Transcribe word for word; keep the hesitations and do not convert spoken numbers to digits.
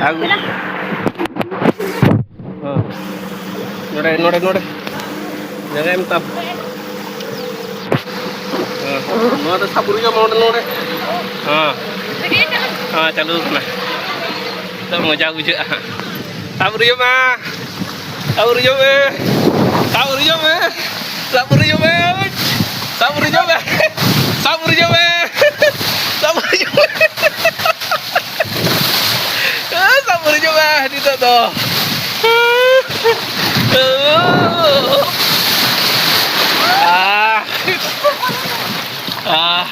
ᱟᱹᱜᱩ᱾ ᱦᱮᱸ᱾ ᱱᱚᱰᱮ, ᱱᱚᱰᱮ, ᱱᱚᱰᱮ᱾ ᱡᱟᱸᱜᱟᱭ ᱢᱮᱛᱟᱢ᱾ ᱦᱮᱸ᱾ ᱱᱚᱣᱟ ᱫᱚ ᱥᱟᱵ ᱨᱩᱭᱟᱹ ᱱᱚᱰᱮ, ᱱᱚᱰᱮ᱾ ᱦᱮᱸ᱾ ᱦᱮᱸ, ᱪᱟᱹᱞᱩ ᱠᱟᱱᱟ᱾ ᱛᱚ ᱢᱚᱡᱟ ᱵᱩᱡᱷᱟᱹᱜᱼᱟ ᱦᱟᱸᱜ᱾ ᱥᱟᱵ ᱨᱩᱭᱟᱹ ᱢᱟ᱾ ᱥᱟᱵ ᱨᱩᱭᱟᱹ ᱢᱮ᱾ ᱥᱟᱵ ᱨᱩᱭᱟᱹ ᱢᱮ᱾ ᱥᱟᱵ ᱨᱩᱭᱟᱹ ᱢᱮ᱾ ᱥᱟᱵ ᱨᱩᱭᱟᱹ ᱢᱮ᱾ ᱥᱟᱵ ᱨᱩᱭᱟᱹ ᱢᱮ᱾ ᱥᱟᱵ ᱨᱩᱭᱟᱹ ᱢᱮ᱾ ᱥᱟᱵ ᱨᱩᱭᱟᱹ ᱢᱮ ᱱᱤᱛᱚᱜ ᱫᱚ᱾ ᱟᱦ᱾ ᱟᱦ᱾